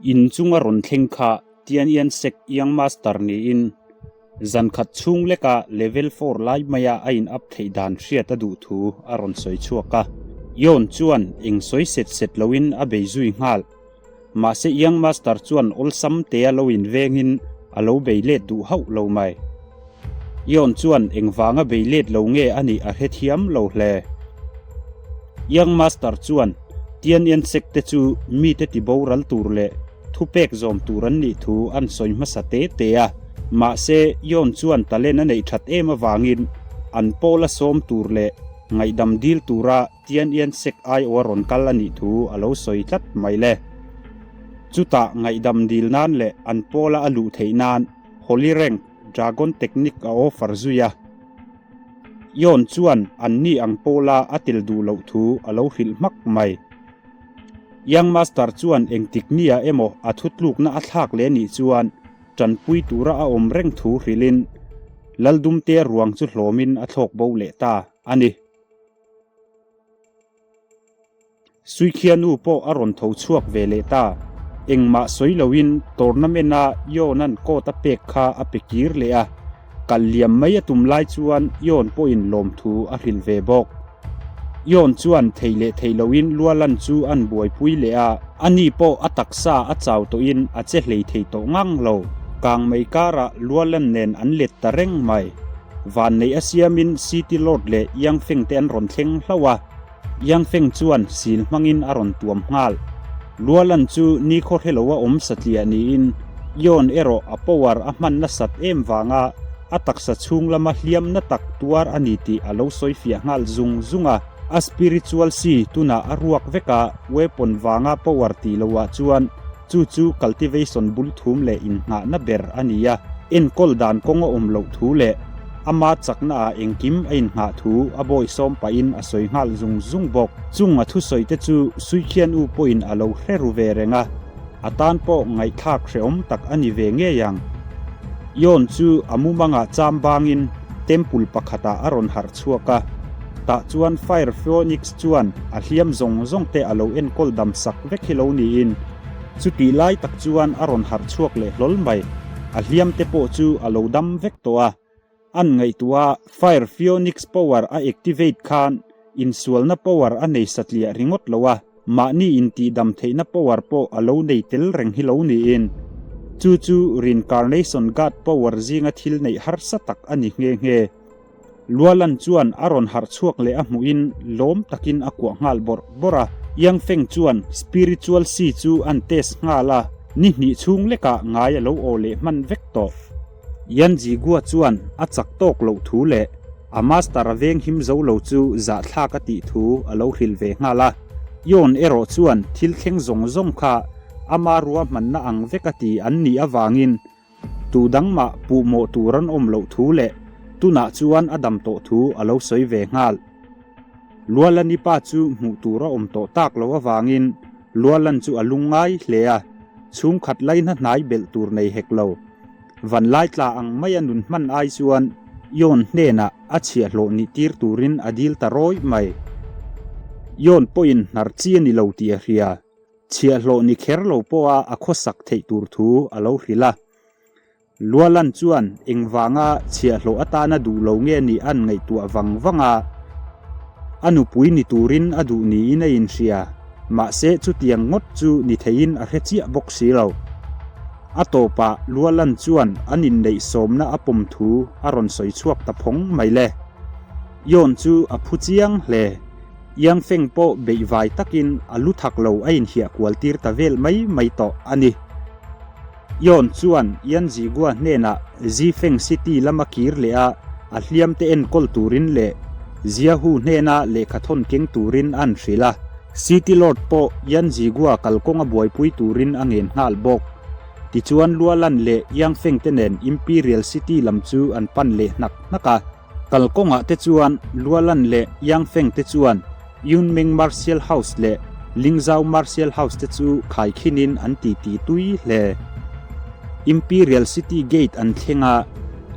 In chunga rawn thleng kha Tian Sek Young Master niin zan khat chhung leka level four lai maia a in up theih dan hriat a duh thu a rawn sawi chhuak a. Yon chuan eng sawi set set loin a bei zui nghal. Mahse Young Master chuan awlsam tea lo in vengin a lo bei let duh hauh lo mai. Yon chuan engvanga bei let lo nge a nih a hrethiam lo hle. Young Master chuan Tian Yan Sek te chu mite tiboral tur leh thupek zawm tur an nih thu an sawi hmasa te te a. Mahse Yon chuan talent a neih that em avangin an pawla sawm tur leh ngaihdam dil tura Tian Yan Sek aiawh a rawn kal a nih thu a lo sawi tlat mai le. Chutah ngaihdam dil nan leh an pawla a luh theih nan Holy Rank Dragon Technique a offer zui a. Yon chuan an ni ang pawla a tel duh loh thu a lo hrilh hmak mai. Young Master chuan engtik nia emaw a thutlukna a thlak leh nih chuan tanpui tura a awm reng thu hrilhin Laldumtea ruang chu hlawmin a thlawk bo leh ta a ni. Suikhianu pawh a rawn tho chhuak ve leh ta. Engmah sawi loin tournament-a Yona'n coat a pek kha a pe kir leh a. Kal liam mai a tum lai chuan Yon pawhin lawmthu a hrilh ve bawk. Yon chuan thei leh thei loin Lualan chu an buaipui leh a, ani pawh a taksa a chau tawhin a che hlei thei tawh ngang lo. Kangmei karah Lualan nen an let ta reng mai. Vanneih a siamin City Lord leh Yang Feng te an rawn thleng hlauh a. Yang Feng chuan sil hmangin a rawn tuam nghal. Lualan chu nikhaw hrelo a awm satliah niin Yon erawh a power a hman nasat em vanga a taksa chhung lama hliam na tak tuar a ni tih a lo sawi fiah nghal zung zung a. A spiritual si tunah a ruak vek a, weapon vanga power tih loah chuan Chu chu cultivation bul thum leh innghahna ber a ni a, enkawl dan kawng a awm loh thu leh ama chakna ah engkim a innghah thu a bawisawm pahin a sawi nghal zung zung bawk. Chung a thusawi te chu Suikhian u pawhin a lo hre ru ve reng a, a tan pawh ngaihthlak hrehawm tak a ni ve ngei ang. Yon chu a mumangah cham bangin temple pakhatah a rawn harh chhuak a, tah chuan Fire Phoenix chuan a hliam zawng zawng te a lo enkawl dam sak vek hi lo niin, chutih lai tak chuan a rawn harh chhuak leh hlawl mai. A hliam te pawh chu a lo dam vek tawh a, an ngaihtuah a Fire Phoenix power a activate khan insualna power a nei satliah ringawt lo a, mahni intihdam theihna power pawh a lo nei tel reng hi lo niin, chu chu Reincarnation God power zinga thil neih harsa tak a ni nghe nghe. Lualan chuan a rawn harh chhuak leh a hmuhin lawm takin a kuah nghal bawrh bawrh a. Yang Feng chuan Spiritual Sea chu an test nghal a, ni hnih chhung lekah ngai a lo aw leh hman vek tawh. Yan Jigua chuan a chak tawk loh thu leh a master a veng him zo lo chu zahthlak a tih thu a lo hrilh ve nghal a. Yon erawh chuan thil thleng zawng zawng kha ama ruahmanna ang vek a ti an nih avangin Tu dangmah puhmawh tur an awm loh thu leh tunah chuan a dam tawh thu a lo sawi ve nghal. Lualani pa chu hmuh tur a awm tawh tak loh avangin Lualan chu a lung ngai hle a, chhungkhat laihna hnai belh tur nei hek lo. Vanlai tla ang maia nun hman ai chuan Yon hnenah a chhiahhlawh nih tir turin a dil ta rawih mai. Yon pawhin hnar chi a ni lo tih a hria. Chhiahhlawh ni kher lo pawha a khawsak theih tur thu a lo hrilh a. Lualan chuan engvanga chhiahhlawh atana duh lo nge nih an ngaihtuah vang vang a, a nupui ni turin a duh niin a inhria, mahse chutiang ngawt chu ni theiin a hre chiah bawk si lo. A tawpah Lualan chuan an inneih sawmna a pawm thu a rawn sawi chhuak ta phawng mai le. Yon chu a phu chiang hle. Yang Feng pawh beihvai takin a lu thak lo a inhiah kual tir ta vel mai mai tawh a ni. Yon chuan Yan Zigua hnenah Zifeng City lama kir leh a, a hliamte enkawl turin leh Jiahu hnena lehkha thawn keng turin an hrilh a. City Lord pawh Yan Zigua kalkawnga buaipui turin a ngen nghal bawk. Tichuan Lualan leh Yang Feng te nen Imperial City lam chu an pan leh hnak hnak a. Kalkawngah te chuan Lualan leh Yang Feng te chuan Yunmeng Martial House leh Lingzau Martial House te chu khaikhinin an titi tui hle. Imperial City Gate an thleng a,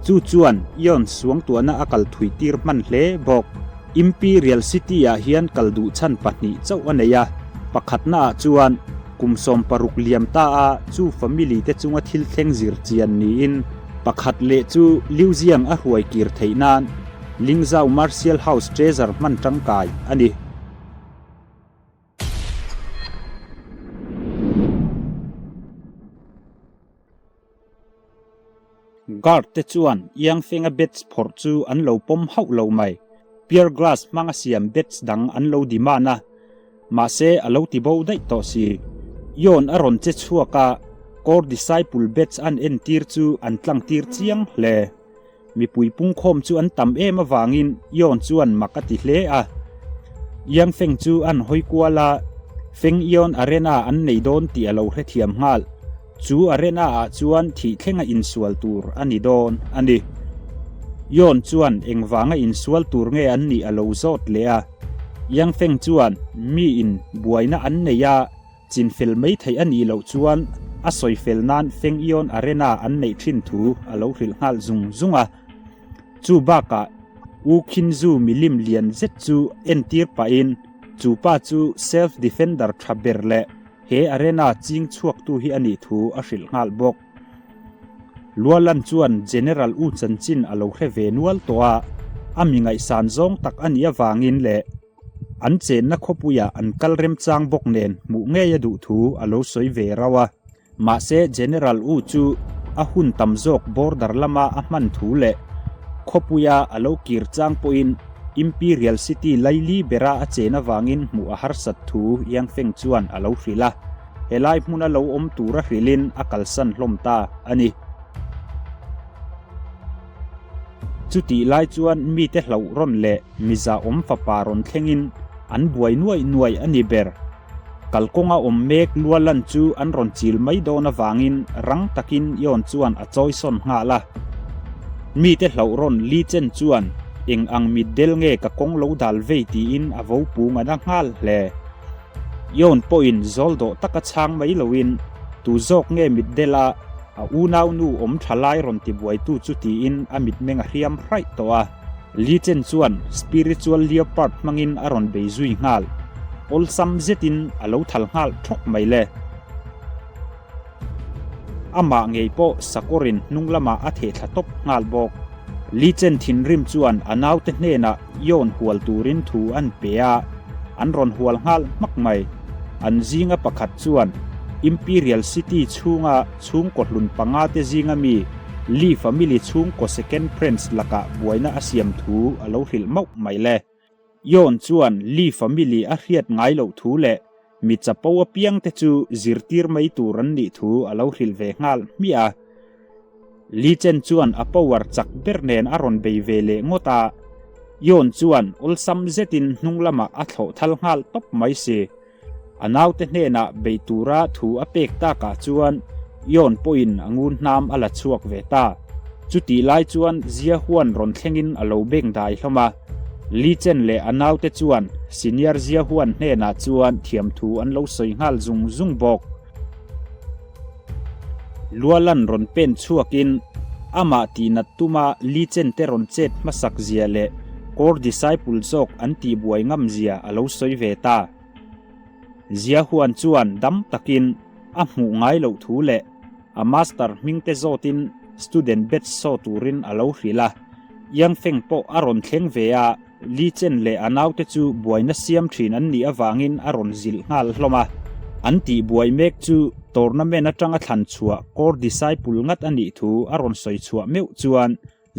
chu chuan Yon suangtuahna a kal thui tir hman hle bawk. Imperial City ah hian kal duh chhan pahnih chauh a nei a, pakhatnaah chuan. Kum 16 liam ta a chu family te chunga thil thleng zir chian niin pakhat leh chu Liu Jiang a hruai kir theih nan Lingzau Martial House treasure hman tangkai a ni. Guard te chuan Yang Feng-a bets phawrh chu an lo pawm hauh lo mai. Pier glass hmanga siam bets dang an lo demand a, mahse a lo ti bo daih tawh si. Yon a rawn che chhuak a, Core Disciple bets an entir chu an tlang tir chiang hle. Mipui pungkhawm chu an tam em avangin Yon chuan mak a ti hle a. Yang Feng chu an hawi kual a, Feng Yon Arena an nei dawn tih a lo hrethiam nghal. Chu arena ah chuan thih thlenga insual tur a ni dawn a ni. Yon chuan engvanga insual tur nge an nih a lo zawt leh a. Yang Feng chuan miin buaina an nei a, Chinfel mai theih a nih loh chuan a sawifel nan Feng Ion Arena an neih thin thu a lo hrilh nghal zung zung a. Chu bakah U Khinzu milim lian zet chu entir pahin chu pa chu self defender tha ber leh he arena ching chhuaktu hi a nih thu a hrilh nghal bawk. Lualan chuan General U chanchin a lo hre ve nual tawh a, a mi ngaihsan zawng tak a nih avangin leh An chenna khawpuiah an kal remchang bawk nen hmuh ngei a duh thu a lo sawi ve rauh a. Mahse General U chu a hun tam zawk border lama a hman thu leh khawpuia a lo kir chang pawhin Imperial City laili bera a chen avangin hmuh a harsat thu Yang Feng chuan a lo hrilh a. Helai hmuna lo awm tura hrilhin a kalsan hlawm ta a ni. Chutih lai chuan mite hlauh rawn leh miza awm fapa rawn thlengin an buai nuaih nuaih a ni ber. Kalkawnga awm mek Lualan chu an rawn chil mai dawn avangin rang takin Yon chuan a chawisawn nghal a. Mite hlauh rawn Li Chen chuan eng ang mitdel nge ka kawng lo dal vei tiin a vo pung a na nghal hle. Yon pawhin zawl dawh taka chhang mai loin tu zawk nge mitdel a A unaunu awm tha lai rawn ti buaitu chu tiin a mitmeng a hriam hraih tawh a. Li Chen chuan Spiritual Leopard hmangin a rawn bei zui nghal. Awlsam zetin a lo thal nghal thawk mai le. Amah ngei pawh sakawrin hnung lamah a theh thla tawp nghal bawk. Li Chen thinrim chuan a naute hnenah Yon hual turin thu an pe a, an rawn hual nghal hmak mai. An zinga pakhat chuan Imperial City chhunga chhungkaw hlun panga te zinga mi Li family chhungkaw second prince lakah buaina a siam thu a lo hrilh mauh mai le. Yon chuan Li family a hriat ngai loh thu leh mi chapo apiang te chu zirtir mai tur an nih thu a lo hrilh ve nghal hmiah a. Li Chen chuan a power chak ber nen a rawn bei ve leh ngawt a, Yon chuan awlsam zetin hnung lamah a thlawh thal nghal tawp mai si. A naute hnenah bei tura thu a pek takah chuan Yon pawhin a ngun hnam a la chhuak ve ta. Chutih lai chuan Zia Huan rawn thlengin a lo beng dai hlawm a. Li Chen leh a naute chuan Senior Zia Huan hnenah chuan thiamthu an lo sawi nghal zung zung bawk. Lualan rawn pen chhuakin amah tihnat tuma Li Chen te rawn chet hmasak zia leh Core Disciple zawk an tihbuai ngam zia a lo sawi ve ta. Zia Huan chuan dam takin a hmuh ngai loh thu leh a master hming te zawtin student batch saw turin a lo hrilh a. Yang Feng pawh a rawn thleng ve a. Li Chen leh a naute chu buaina siam thin an nih avangin a rawn zilh nghal hlawm a. An tih buai mek chu tournament atanga thlan chhuah Core Disciple ngat a nih thu a rawn sawi chhuah meuh chuan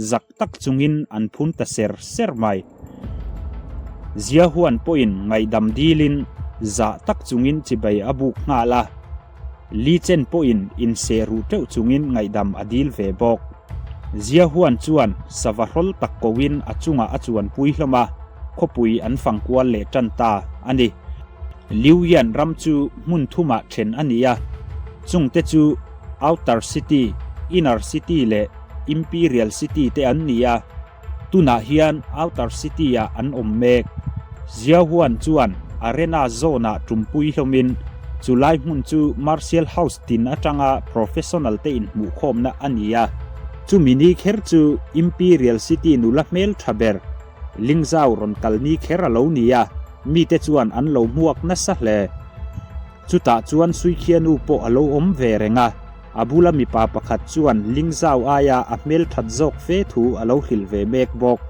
zak tak chungin an phun ta ser ser mai. Zia Huan pawhin ngaihdam dilin zah tak chungin chibai a buk nghal a. Li Chen pawhin inseh ruh teuh chungin ngaihdam a dil ve bawk. Zia Huan chuan sava hrawl tak koin a chungah a chuanpui hlawm a, khawpui an fang kual leh tan ta a ni. Liu Yan ram chu hmun thumah then a ni a, chungte chu Outer City, Inner City leh Imperial City te an ni a. Tunah hian Outer City-ah an awm mek. Zia Huan chuan Arena Zone-ah tumpui hlawmin chulai hmun chu Martial House tin atanga professional te inhmuhkhawmna a ni a. Chumi ni kher chu Imperial City nula hmel tha ber Lingzau rawn kal ni kher a lo ni a, mite chuan an lo hmuak nasa hle. Chutah chuan Suikhianu pawh a lo awm ve reng a, a bula mipa pakhat chuan Lingzau aia a hmel that zawk fe thu a lo hrilh ve mek bawk.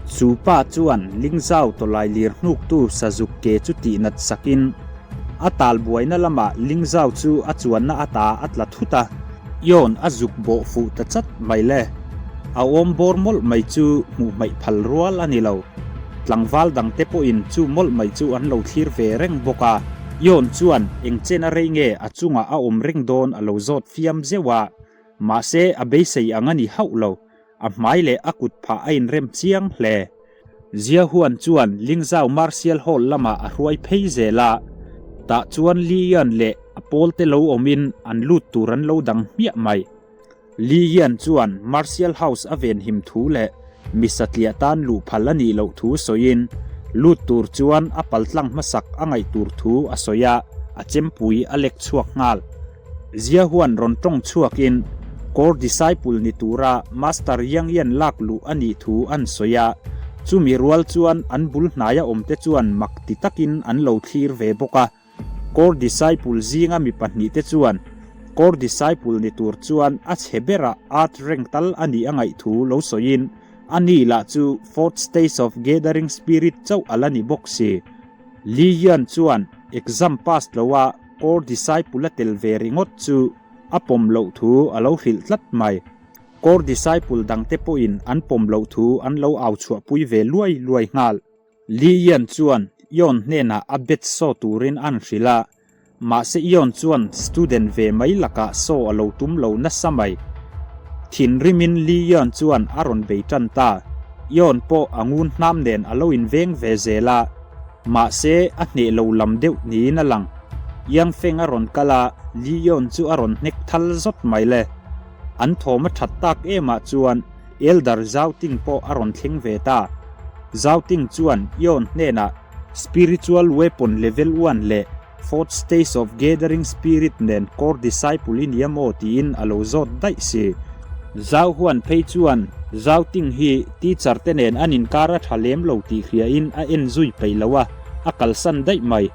Chu pa chuan Lingzau tawlai lir hnuktu sazuk ke chu tihnat sakin a tal buaina lamah Lingzau chu a chuanna ata a tla thut a, Yawn a zuk bawh fuh ta chat mai le. A awm bawr mawlh mai chu hmuh hmaih phal rual a ni lo. Tlangval dangte pawhin chu mawlh mai chu an lo thlir ve reng bawk a. Yawn chuan eng chen a rei nge a chungah a awm reng dawn a lo zawt fiam zeuh a. Mahse a beisei ang a ni hauh lo. A hmai leh a kut phah a inrem chiang hle. Zia Huan chuan Lingzau Martial Hall lamah a hruai phei zel a. Tah chuan Li Yan leh a pawlte lo awmin an lut tur an lo dang hmiah mai. Li Yan chuan Martial House a venhim thu leh mi satliah tan luh phal a nih loh thu sawiin lut tur chuan a paltlang hmasak a ngaih tur thu a sawi a, a chempui a lek chhuak nghal. Zia huan rawn tawng chhuakin Core Disciple ni tura Master Yang Yan lak luh a nih thu an sawi a, chumi rual chuan an bul hnaia awmte chuan mak ti takin an lo thlir ve bawk a. Core Disciple zinga mi pahnihte chuan Core Disciple ni tur chuan a chhe berah Earth rank tal a nih a ngaih thu lo sawiin ani lah chu Fourth Stage of Gathering Spirit chauh a la ni bawk si. Li Yan chuan exam pass loa Core Disciple a tel ve ringawt chu a pawm loh thu a lo hrilh tlat mai. Core Disciple dangte pawhin an pawm loh thu an lo au chhuahpui ve luai luai nghal. Li Yan chuan Yon hnenah a bet saw turin an hrilh a, Mahse Ion chuan student ve mai lakah saw a lo tum lo nasa mai. Thinrimin Li Ion chuan a rawn bei tan ta. Ion pawh a ngun hnam nen a lo inveng ve zel a, mahse a hneh lo lam deuh niin a lang. Yang Feng a rawn kal a, Li Ion chu a rawn hnek thal zawt mai le. An thawm a that tak emah chuan Elder Zhao Ting pawh a rawn thleng ve ta. Zhao Ting chuan Ion hnenah Spiritual Weapon Level One leh Fourth Stage of Gathering Spirit nen Core Disciple i nia maw tiin a lo zawt daih si. Zhao Huan phei chuan Zhao Ting hi teacher te nen an inkar a tha lem lo tih hriain a en zui peih lo a, a kalsan daih mai.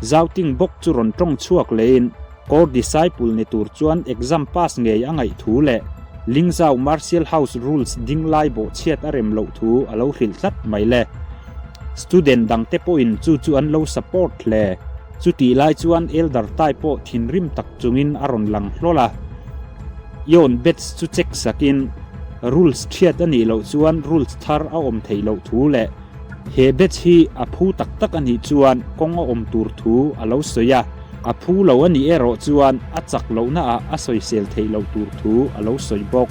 Zhao Ting bawk chu rawn tawng chhuak lehin Core Disciple ni tur chuan exam pass ngei a ngaih thu leh Lingzau Martial House Rules ding lai bawhchhiat a rem loh thu a lo hrilh tlat mai le. Student dangte pawhin chu chu an lo support hle. Chutih lai chuan Elder Tai pawh thinrim tak chungin a rawn lang hlawl a. Ion Bets chu check sakin rules thiat a nih loh chuan rules thar a awm theih loh thu leh He batch hi a phu tak tak a nih chuan kawng a awm tur thu a lo sawi a, a phu lo a nih erawh chuan a chak lohna ah a sawisel theih loh tur thu a lo sawi bawk.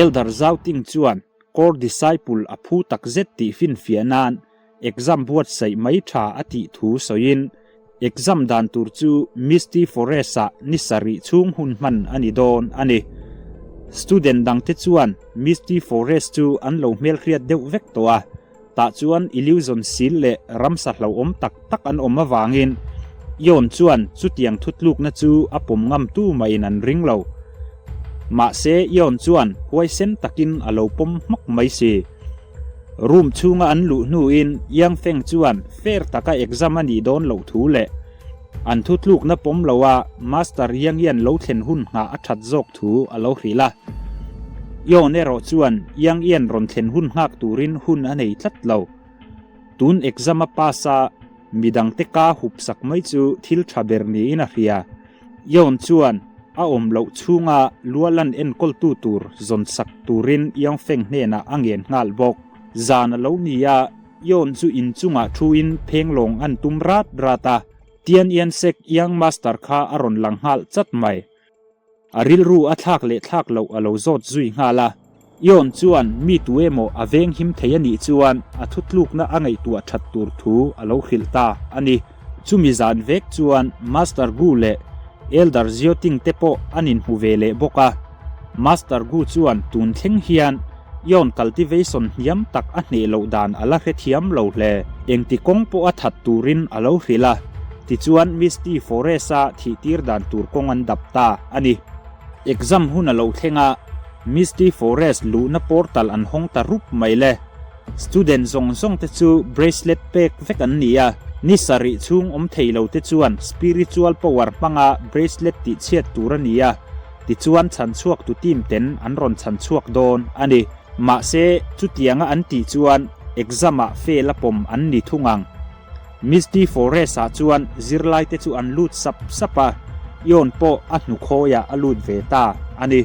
Elder Zhao Ting chuan Core Disciple a phu tak zet tih finfiah nan exam buatsaih mai tha a tih thu sawiin Exam dan tur chu Misty Forest-ah ni sarih chhung hun hman a ni dawn a ni. Student dangte chuan Misty Forest chu an lo hmelhriat deuh vek tawh a, tah chuan illusion sil leh ramsa hlauhawm tak tak an awm avangin Ion chuan chutiang thutlukna chu a pawm ngam tu mahin an ring lo. Mahse Ion chuan huaisen takin a lo pawm hmak mai si. Room chhunga an luh hnuin Yang Feng chuan fair taka exam a nih dawn loh thu leh an thutlukna pawm loa Master Yang Yan lo thlen hun nghah a that zawk thu a lo hrilh a. Yon erawh chuan Yang Yan rawn thlen hun nghak turin hun a nei tlat lo. Tun exam a pass a, Midangte ka hup sak mai chu thil tha ber niin a hria. Yeon chuan a awm loh chhunga Lualan enkawltu tur zawn sak turin Yang Feng hnenah a ngen nghal bawk. Zan a lo ni a, Yeon chu inchungah thuin phenglawng an tum rat rat a, Tian Ian Sek Yang Master kha a rawn lang nghal chat mai. A rilru a thlak leh thlak loh a lo zawt zui nghal a. Ion chuan mi tu emaw a veng him thei a nih chuan a thutlukna a ngaihtuah that tur thu a lo hrilh ta a ni. Chumi zan vek chuan Master Gu leh Elder Zioting te pawh an inhmu ve leh bawk a. Master Gu chuan tun thleng hian Ion cultivation hniam tak a hneh loh dan a la hrethiam lo hle. Engti kawng pawh a that turin a lo hrilh a. Tichuan Misty Forest-a thihtir dan tur kawng an dap ta a ni. Exam hun a lo thleng a, Misty Forest luhna portal an hawng ta rup mai le. Student zawng zawng te chu bracelet pek vek an ni a. Ni sarih chhung awm thei lo te chuan spiritual power hmanga bracelet tih chhiat tur a ni a, tichuan chhan chhuak tu team ten an rawn chhan chhuak dawn a ni. Mahse, chutianga an tih chuan exam ah fail a pawm an ni thung ang. Misty Forest ah chuan zirlai te chu an lut sap sap a, Ion pawh a hnukhawi ah a lut ve ta a ni.